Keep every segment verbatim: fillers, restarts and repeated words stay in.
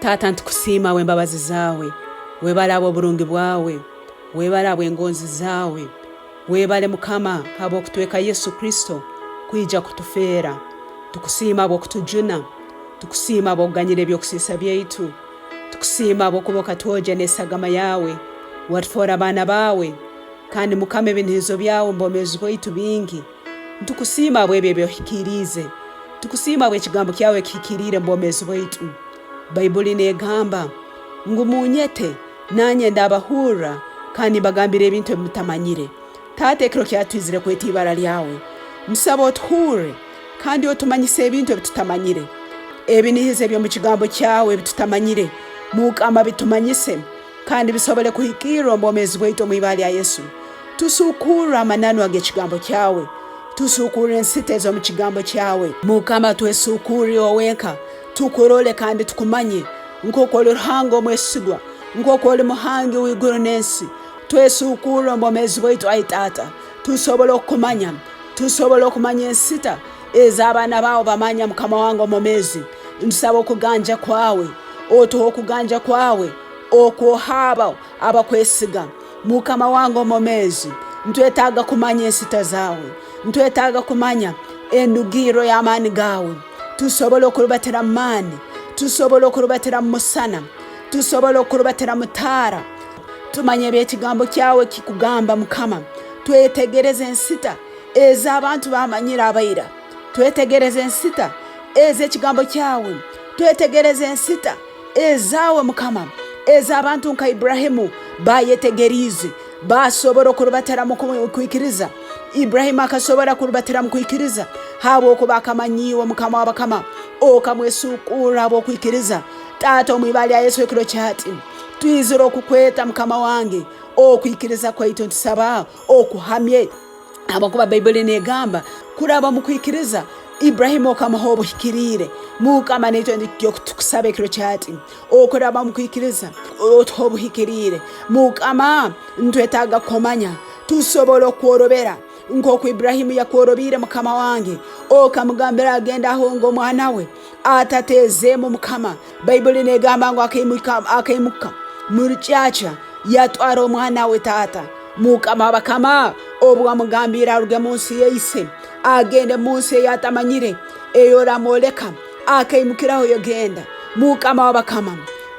Taata, nitukusiima habw'embabazi zaawe. Webale habw'oburungi bwawe. Webale habw'engonzi zaawe. Webale, Mukama, habw'okutweka Yesu Kristo kwija kutufeera. Tukusiima habw'okutujuna. Tukusiima habw'okuganyira eby'okusiisa byaitu. Tukusiima habw'okuba okatwogya n'esagama yaawe. Watufoora abaana baawe. Kandi, Mukama, ebinihizo byawe omu bwomeezi bwaitu bingi. Nitukusiima habw'ebyo ebi ohikiiriize. Nitukusiima habw'ekigambo kyawe ekihikiriire omu bwomeezi bwaitu. Baibuli neegamba ngu, "Munyete, nanye ndabahurra, kandi mbagambire ebintu ebi mutamanyire." Taata, ekiro kya twizire kweta ibara lyawe. Ntusaba otuhurre, kandi otumanyise ebintu ebi tutamanyire. Ebinihizo eby'omu kigambo kyawe ebi tutamanyire, Mukama, bitumanyise, kandi bisobole kuhikirra omu bwomeezi bwaitu omu ibara lya Yesu. Tusuukurre amananu ag'ekigambo kyawe. Tusuukurre ensita ez'omu kigambo kyawe. Mukama, twesuukurre iwe wenka. Tukurole kandi tukumanye nk'oku oli Ruhanga omwesigwa, nk'oku oli Muhangi w'iguru n'ensi. Twesuukurre omu bwomeezi bwaitu, ai Taata. Tusobole okukumanya. Tusobole okumanya ensita ez'abaana baawe bamanya, Mukama wange omwomeezi. Ntusaba okuganja kwawe. Otuhe okuganja kwawe okwoha abo abakwesiga. Mukama wange omwomeezi, nitwetaaga kumanya ensita zaawe. Nitwetaaga kumanya endugirro y'amaani gaawe. Tusobole okurubatira mu maani. Tusobole okurubatira mu musana. Tusobole okurubatira mu taara. Tumanye eby'ekigambo kyawe kikugamba, Mukama. Twetegereze ensita ez'abantu bamanyire abaira. Twetegereze ensita ez'ekigambo kyawe. Twetegereze ensita ezaawe, Mukama, ez'abantu nka Iburahimu bayetegeriize, basobora okurubatira mu ku-, kwikiriza. Iburahimu akasobora kurubatira mu kwikiriza, habwokuba akamanyiirwe, Mukama w'abakama, okamwesuukurra habw'okwikiriza. Taata, omu ibara lya Yesu, ekiro kyati, twizire okukweta, Mukama wange, okwikiriza kwaitu ntusaba okuhamye. Habwokuba Baibuli neegamba, kuraba omu kwikiriza, Iburahimu okamuha obuhikiriire. Mukama, naitwe nitutyo tukusaba ekiro kyati, okuraba omu kwikiriza, otuhe obuhikiriire. Mukama, nitwetaaga kumanya, tusobole okworobera, nk'oku Iburahimu yakworobiire, Mukama wange, okamugambira agende ahonge omwana we, atateezeemu, Mukama. Baibuli neegamba ngu akaimuka, akaimuka mu rukyakya, yatwara omwana we, Taata. Mukama w'abakama, obu wamugambiire aruge mu nsi ya ise, agende mu nsi ei atamanyire, ei oramwoleka, akaimukiraho yagenda. Mukama w'abakama,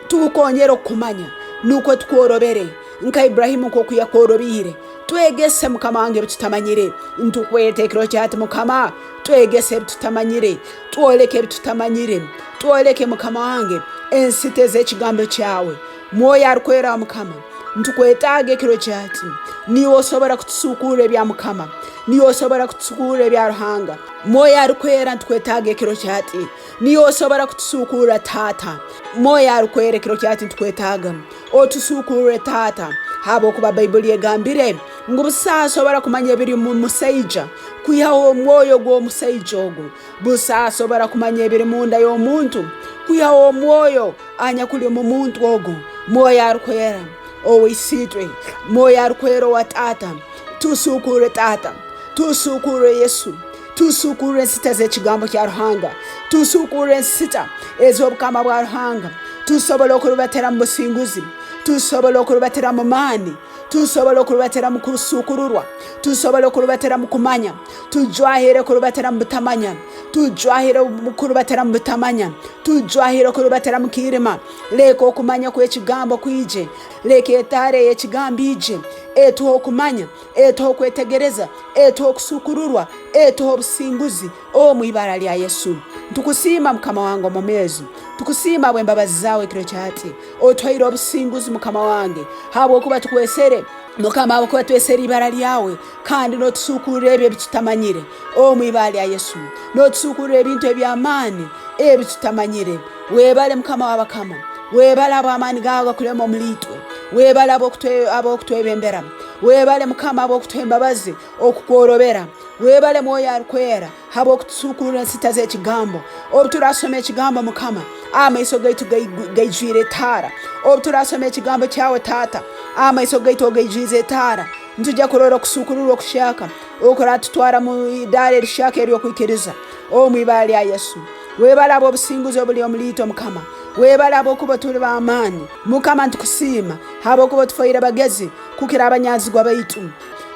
tukonyere okukumanya, nukwo tukworobere, nka Iburahimu nk'oku yakworobiire. Twegese, Mukama wange, ebi tutamanyire. Ntukweta ekiro kyati, Mukama, twegese ebi tutamanyire. Twoleke ebi tutamanyire. Twoleke, Mukama wange, ensita ez'ekigambo kyawe. Mwoyo Arukwera wa Mukama, ntukwetaaga ekiro kyati. Niiwe osobora kutusuukurra ebya Mukama. Niiwe osobora kutusuukurra ebya Ruhanga. Mwoyo Arukwera, ntukwetaaga ekiro kyati. Niiwe osobora kutusuukurra, Taata. Mwoyo Arukwera, ekiro kyati ntukwetaaga. Otusuukurre, Taata, habwokuba Baibuli egambire ngu busaho asobora kumanya ebiri mu musaija kwihaho omwoyo gw'omusaija ogu. Busaho asobora kumanya ebiri munda y'omuntu kwihaho omwoyo anyakuli omu muntu ogu. Mwoyo Arukwera ow'Isiitwe, Mwoyo Arukwera owa Taata, tusuukurre, Taata. Tusuukurre Yesu. Tusuukurre ensita z'ekigambo kya Ruhanga. Tusuukurre ensita ez'obukama bwa Ruhanga. Tusobole okurubatira mu businguzi. Tusobole okurubatira mu maani. Tusobole okurubatira mu kusuukururwa. Tusobole okurubatira mu kumanya. Tujwahire kurubatira mu butamanya. Tujwahire kurubatira mu butamanya. Tujwahire kurubatira mu kiirima. Leka okumanya kw'ekigambo kwije. Leka etaara ey'ekigambo ije. Etuhe okumanya. Etuhe okwetegereza, etuhe okusuukururwa, etuhe obusinguzi, omu ibara lya Yesu. Ntukusiima, Mukama wange omwomeezi. Tukusiima habw'embabazi zaawe ekiro kyati. Otuhaire obusinguzi, Mukama wange, habwokuba tukwesere. Mukama, habwokuba twesere ibara lyawe, kandi nootusuukurra ebyo ebitutamanyire, omu ibara lya Yesu. Nootusuukurra ebintu eby'amaani ebitutamanyire. Webale, Mukama w'abakama. Webale habw'amaani gaawe agakulema omuli itwe. Webale habw'okutwe-, habw'okutwebembera. Webale, Mukama, habw'okutuha embabazi, okukworobera. Webale, Mwoyo Arukwera, habw'okutusuukurra ensita z'ekigambo. Obu turasoma ekigambo, Mukama, amaiso gaitu gai-, gaijwire etaara. Obu turasoma ekigambo kyawe, Taata, amaiso gaitu ogaijwize etaara. Nitwija kurora okusuukururwa okuhyaka, okuratutwara mu idaara erihyaka ery'okwikiriza. Omu ibara lya Yesu. Webale habw'obusinguzi obuli omuli itwe, Mukama. Webale habwokuba otuli b'amaani. Mukama, nitukusiima habwokuba otufoire bagezi kukira abanyazigwa baitu.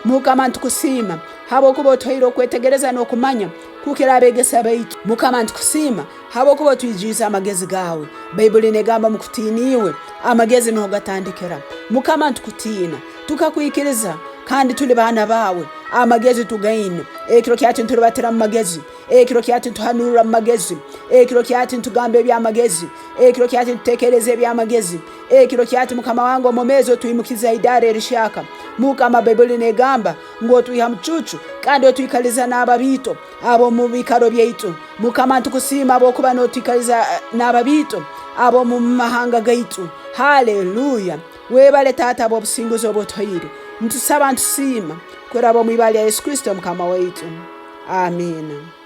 Mukama, nitukusiima habwokuba otuhaire okwetegereza n'okumanya kukira abeegesa baitu. Mukama, nitukusiima habwokuba otwijuize amagezi gaawe. Baibuli negamba, "Mukutiina iwe, amagezi nuho gatandikira." Mukama, nitukutiina, tukakwikiriza, kandi tuli baana baawe. Amagezi tugaine. Ekiro kyati nitulibatira mu magezi. Ekiro kyati nituhanurra mu magezi. Ekiro kyati nitugamba eby'amagezi. Ekiro kyati nitutekereza eby'amagezi. Ekiro kyati, Mukama wange, omu meezi otwimukize ha idaara erihyaka. Mukama, Baibuli negamba ngu otwiha mucucu kandi otwikaliza n'ababiito ab'omu biikaro byaitu. Mukama, nitukusiima habwokuba notwikaliza, eh, n'ababiito ab'omu mahanga gaitu. Haleluya! Webale, Taata, habw'obusinguzi obu otuhaire. Nitusaba, nitusiima kuraba omu ibara lya Yesu Kristo, Mukama waitu. Amiina.